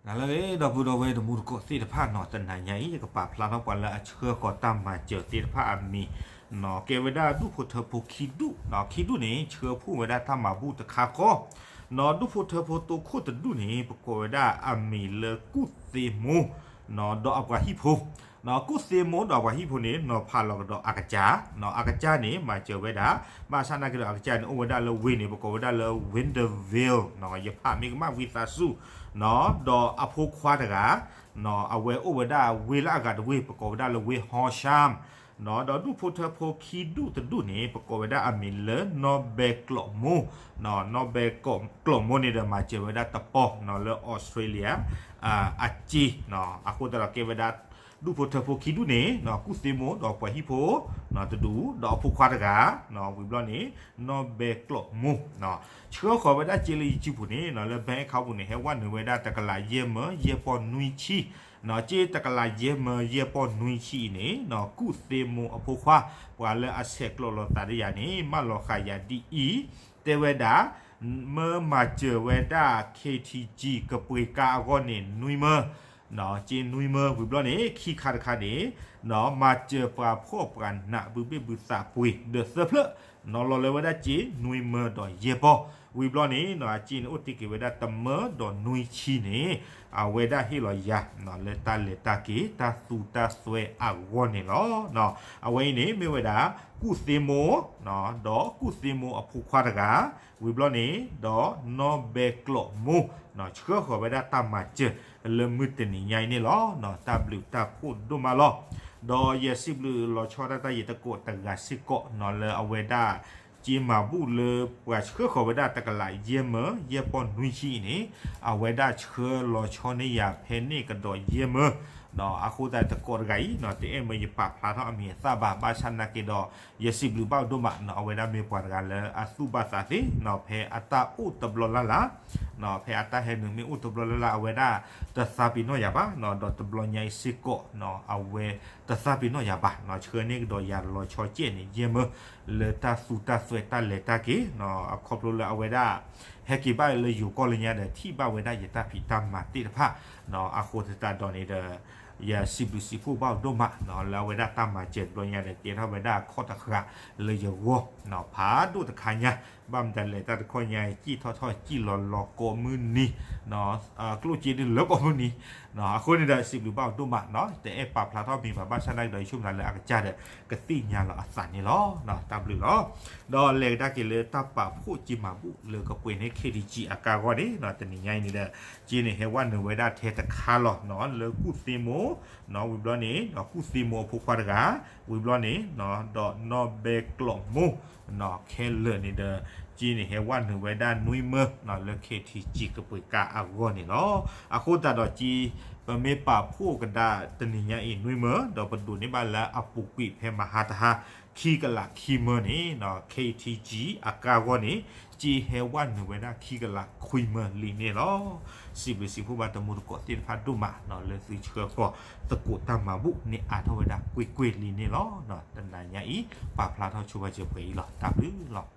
နၤလၢအဂ့ၤ ဒီပုၢ်ဒီဝဲၢ်တံၤသကိးသ့ၣ်တဖၣ်နီၤ, တနၤညါအံၤ ယကပာ်ဖျါထီၣ်ပှၤလၢအဆှၢဃီၤတၢ်မၤစၢၤသ့ၣ်တဖၣ်အမံၤနီၤ, ကဲဝဲဒၣ်ဒူၣ်ဖိထၢဖိခံဒူၣ်နီၤ, ခံဒူၣ်န့ၣ် ဆှၢဖှိၣ်ဝဲဒၣ်တၢ်မၤဘူၣ်တခါဃီနီၤ, ဒူၣ်ဖိထၢဖိတိခိၣ်တဒူၣ်န့ၣ် ပကိးဝဲဒၣ်အမံၤလၢကူၣ်သ့မိၢ်နီၤ, ဒီးအပှၤဟံၣ်ဖိနီၤ, ကူၣ်သ့မိၢ်ဒီးအပှၤဟံၣ်ဖိန့ၣ် နီၤဖးလီၤကဒီးအကစၢ်နီၤ, အကစၢ်န့ၣ် မၤစၢၤဝဲဒၣ် ဘၣ်ဆၣ်နာ်က့ဒီးအကစၢ်န့ၣ် အိၣ်ဝဲဒၣ်လၢဝ့ၢ်န့ၣ် ပကိးဝဲဒၣ်လၢ Winterville နီၤ, ယဖးမ့ၢ်ကမၣ်ဝံသးစူၤနီၤ, ဒီးအဖိခွါတဂၤနီၤ, အဝဲအိၣ်ဝဲဒၣ်ဝ့ၢ်လၢအဂၤတဝ့ၢ် ပကိးဝဲဒၣ်လၢဝ့ၢ် Horsham နီၤ, ဒီးဒူၣ်ဖိထၢဖိခံဒူၣ်တဒူၣ်န့ၣ် ပကိးဝဲဒၣ်အမံၤလၢနီၢ်ဘဲကျိာ်မိၢ်နီၤ, နီၢ်ဘဲကျိာ်မိၢ်န့ၣ်ဒီး မၤစၢၤဝဲဒၣ်တပီၢ်နီၤ လၢ Australia အစ့နီၤ, အဃိသတးဒီးကဲဝဲဒၣ် ဒူၣ်ဖိထၢဖိခံဒူၣ်န့ၣ်နီၤ, ကူၣ်သ့မိၢ်ဒီးပှၤဟံၣ်ဖိနီၤ တဒူၣ် ဒီးအဖိခွါတဂၤနီၤ, ဝံၤဘျီန့ၣ် နီၢ်ဘဲကျိာ်မိၢ်နီၤ, ဆှၢဃီၤဝဲဒၣ်စ့လၢယစုပူၤန့ၣ်နီၤ, လၢ bank account ပူၤန့ၣ် ဟဲဝဲနုာ်ဝဲဒၣ်တကလးယဲၢ်မၢယဲၢ်ပီၢ်နွံဆံနီၤ, စ့တကလးယဲၢ်မၢယဲၢ်ပီၢ်နွံဆံအံၤန့ၣ်နီၤ, ကူၣ်သ့မိၢ်အဖိခွါ ပှၤလၢအဆဲးကျိးလိာ်သးဒီးယၤန့ၣ် မၢလီၤဃာ်ယၤဒ်အံၤ, တဲဝဲဒၣ် မၢမၤစၢၤဝဲဒၣ် K T G ကပှ့ၤကါအဂီၢ်န့ၣ် နွံမၢ စ့နွံမၢ ဝံၤဘျီန့ၣ် ခံခါတခါန့ၣ် မၤစၢၤပှၤဖှီၣ်ပှၤနး ဘုဘ့ၣ်ဘုသးပှ့ၤ ဒီးသၢဖျၢၣ်နီၤ, လီၤလၢဝဲဒၣ်စ့နွံမၢဒီးယဲၢ်ပီၢ်, ဝံၤဘျီန့ၣ်နီၤ အစ့န့ၣ်အိၣ်တ့ၢ်က့ၤဝဲဒၣ်တမၢဒီးနွံဆံန့ၣ် အဝဲဒၣ်ဟ့ၣ်လီၤယၤနီၤ လၢတၢ်လဲၤတၢ်က့ၤ တၢ်သူတၢ်သွဲအဂီၢ်န့ၣ်လီၤ. အဝဲအံၤန့ၣ်မ့ၢ်ဝဲဒၣ် ကူၣ်သ့မိၢ်နီၤ ဒီးကူၣ်သ့မိၢ်အဖိခွါတဂၤ ဝံၤဘျီန့ၣ် ဒီးနီၢ်ဘဲကျိာ်မိၢ်နီၤ ဆှၢဃီၤဝဲဒၣ်တၢ်မၤစၢၤလၢမုၢ်တနံၤညါအံၤန့ၣ်လီၤ. တၢ်ဘျုးတၢ်ဖှိၣ်ဒိၣ်မးလီၤ. ဒီးယဲစံးဘျုးလီၤဆီဒၣ်တၢ်ယဲတကိးတဂၤစ့ၢ်ကီးနီၤ လၢအဝဲဒၣ် စ့မၤဘူၣ်လၢပှၤဆှၢဃီၤဝဲဒၣ်တကလးယဲၢ်မၢယဲၢ်ပီၢ်နွံဆံအံၤန့ၣ် အဝဲဒၣ်ဆှၢလီၤဆီန့ၢ်ယၤဖဲန့ၣ်ကဒီးယဲၢ်မၢ အဃိသတးတကိးတဂၤအံၤနီၤ တအဲၣ်မၢယပာ်ဖျါထီၣ်အမံၤအသၣ်ဘၣ် ဘၣ်ဆၣ်နာ်က့ဒီး ယစံးဘျုးဘၣ်အီၤဒိၣ်မးနီၤ အဝဲဒၣ်မ့ၢ်ပှၤတဂၤလၢအသူၣ်ဘၣ်သးသ့နီၤ ဖဲအတၢ်အိၣ်တဘျီလၢ်လၢ် ဖဲအတၢ်ဟဲနုာ်မ့ၢ်အိၣ်တဘျီလၢ်လၢ် အဝဲဒၣ်တသးပ့ၤနီၣ်ယၤဘၣ်နီၤ ဒီးတဘျီညါအံၤစ့ၢ်ကီးနီၤ အဝဲတသးပ့ၤနီၣ်ယၤဘၣ်နီၤ ဆှၢန့ၢ်ကဒီးယၤလီၤဆီကဲးန့ၣ် ယဲၢ်မၢ လၢတၢ်သူတၢ်သွဲတၢ်လဲၤတၢ်က့ၤနီၤ အခီဖျိလၢအဝဲဒၣ် ဟဲက့ၤဘၣ်လၢယိၤကီၢ်လၢညါဒီး ထံၣ်ဘၣ်ဝဲဒၣ်ယတၢ်ဖံးတၢ်မၤသ့ၣ်တဖၣ်နီၤ အဃိသတးဒီးန့ၣ်ဒီး ယစံးဘျုးစံးဖှိၣ်ဘၣ်အီၤဒိၣ်မးနီၤ လၢအဝဲဒၣ်တၢ်မၤစၢၤတဘျီညါဒီး ကဲထီၣ်ဝဲဒၣ်ခီၣ်တဃာ်လၢယဂီၢ်နီၤ ဖးဒိၣ်တခါညါ ဘၣ်မတၤလဲၣ်တၢ်တခီညါ စံၣ်ထီၣ်ထီၣ်စံၣ်လီၤလီၤကိးမုၢ်နံၤနီၤ ကျိၣ်စ့ဒ်လၢကိးမုၢ်နံၤနီၤ အဃိန့ၣ်ဒီး စံးဘျုးဘၣ်အီၤဒိၣ်မးနီၤ တအဲၣ်ပာ်ဖျါထီၣ်မံၤဘၣ် ဘၣ်ဆၣ်နာ်က့ဒီး ယဆိကမိၣ်လၢအကစၢ်ဒီး ကသ့ၣ်ညါလီၤအသးန့ၣ်လီၤ. တၢ်ဘျုးလီၤ. ဒီးလဲၤကဒါက့ၤလၢတၢ်ပာ်ဖှိၣ်စ့မၤဘူၣ်လၢကပှ့ၤန့ၢ် K T G အကါဂီၢ်န့ၣ်နီၤ တနံၤညါအံၤန့ၣ်ဒီး စ့န့ၣ်ဟဲဝဲနုာ်ဝဲဒၣ်ထဲတခါလီၤနီၤ လၢကူၣ်သ့မိၢ်နီၤ ဝံၤဘျီန့ၣ် ကူၣ်သ့မိၢ်အဖိခွါတဂၤ ဝံၤဘျီန့ၣ် ဒီးနီၢ်ဘဲကျိာ်မိၢ်နီၤ ခဲလၢာ်န့ၣ်ဒီး စ့န့ၣ်ဟဲဝဲနုာ်ဝဲဒၣ်နွံမၢနီၤ လၢ K T G ကပှ့ၤကါအဂီၢ်န့ၣ်လီၤ. အဃိသတးဒီးစ့ ပမ့ၢ်ပာ်ဖှိၣ်ကဒါတနံၤညါအံၤနွံမၢ ဒီးပဒိးန့ၢ်ဘၣ်လၢအပူၤကွံာ်ဖဲမဟါတဟါ ခံကလးခံမၢန့ၣ်နီၤ K T G အကါဂီၢ်န့ၣ် စ့ဟဲဝဲနုာ်ဝဲဒၣ်ခံကလးခွံမၢလံန့ၣ်လီၤ. စံးဘျုးစံးဖှိၣ်ဘၣ်တံၤသကိးသ့ၣ်တဖၣ်ဒိၣ်မးနီၤ လၢသုဆှၢဃီၤသကိးတၢ်မၤဘူၣ်န့ၣ်အါထီၣ်ဝဲဒၣ်ကွ့ၢ်ကွ့ၢ်လံန့ၣ်လီၤ. တနၤညါအံၤ ပာ်ဖျါထီၣ်ဆိပာ်စၢၤပှဲၤအံၤလီၤ. တၢ်ဘျုးလီၤ.